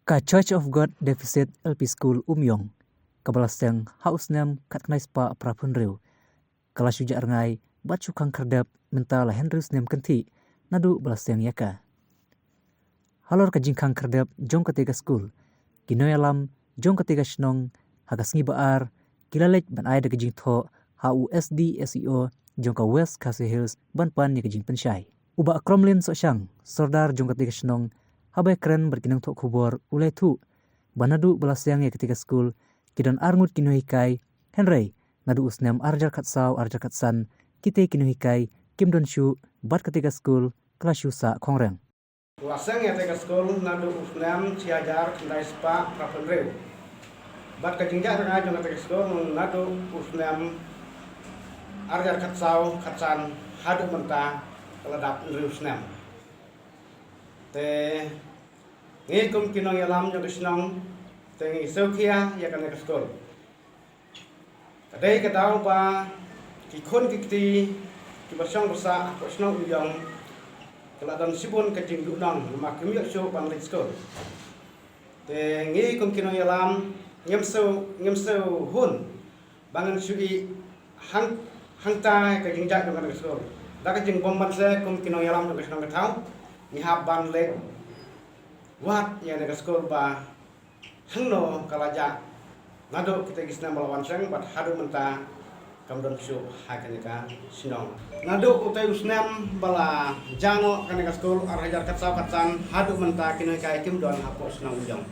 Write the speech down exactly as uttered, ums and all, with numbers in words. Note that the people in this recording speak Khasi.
Ka Church of God Deficit L P School Umïong, kaba la seng ha u snem khatkhyndai spah phraphew hynriew, ka la shu jah rngai bad shu khang khyrdep mynta la hynriew snem kynthih naduh ba la seng ïa ka. Halor ka jingkhang khyrdep jong katei ka skul, ki nongïalam jong katei ka shnong ha ka sngi ba ar ki la leit ban ai da ka jingthoh ha u S D S E O jong ka West Khasi Hills ban pan ïa ka jingpynshai. U Bah Kromlin Sohshang, Sordar jong katei ka shnong, haba ïakren bad ki nongthoh khubor u la ïathuh ba naduh ba la seng ïa katei ka skul ki don arngut ki nonghikai, hynrei naduh u snem arhajar khatsaw arhajar khatsan kitei ki nonghikai kim don shuh bad katei ka skul ka la shu sah khongreng. La seng ïa katei ka skul naduh u snem shihajar khyndai spah phraphew hynriew. Bad ka jingjah rngai jong katei ka skul naduh u snem arhajar khatsaw khatsan haduh mynta ka la dap hynriew snem. Te ngi kum ki nongïalam jong ka shnong te ngi sngewkhia ïa kane ka skul. Ka dei ka daw ba ki khun ki kti kiba shong ba sah hapoh shnong Umïong ka la don shibun ka jingduhnong namar kim ïoh shuh ban leit skul. Te ngi kum ki nongïalam ngim sngewhun ba ngan shu ïoh hangta ka jingjah jong kane ka skul. Da ka jingbymbanse kum ki nongïalam jong ka shnong ka thaw ngi hap ban leit wad ïa kane ka skul ba hangno ka la jah naduh kitei ki snem ba la wan seng bad haduh mynta kam don shuh ha kane ka shnong. Naduh utei u snem ba la jah noh kane ka skul arhajar khatsaw khatsan haduh mynta ki nonghikai kim don hapoh shnong Umïong.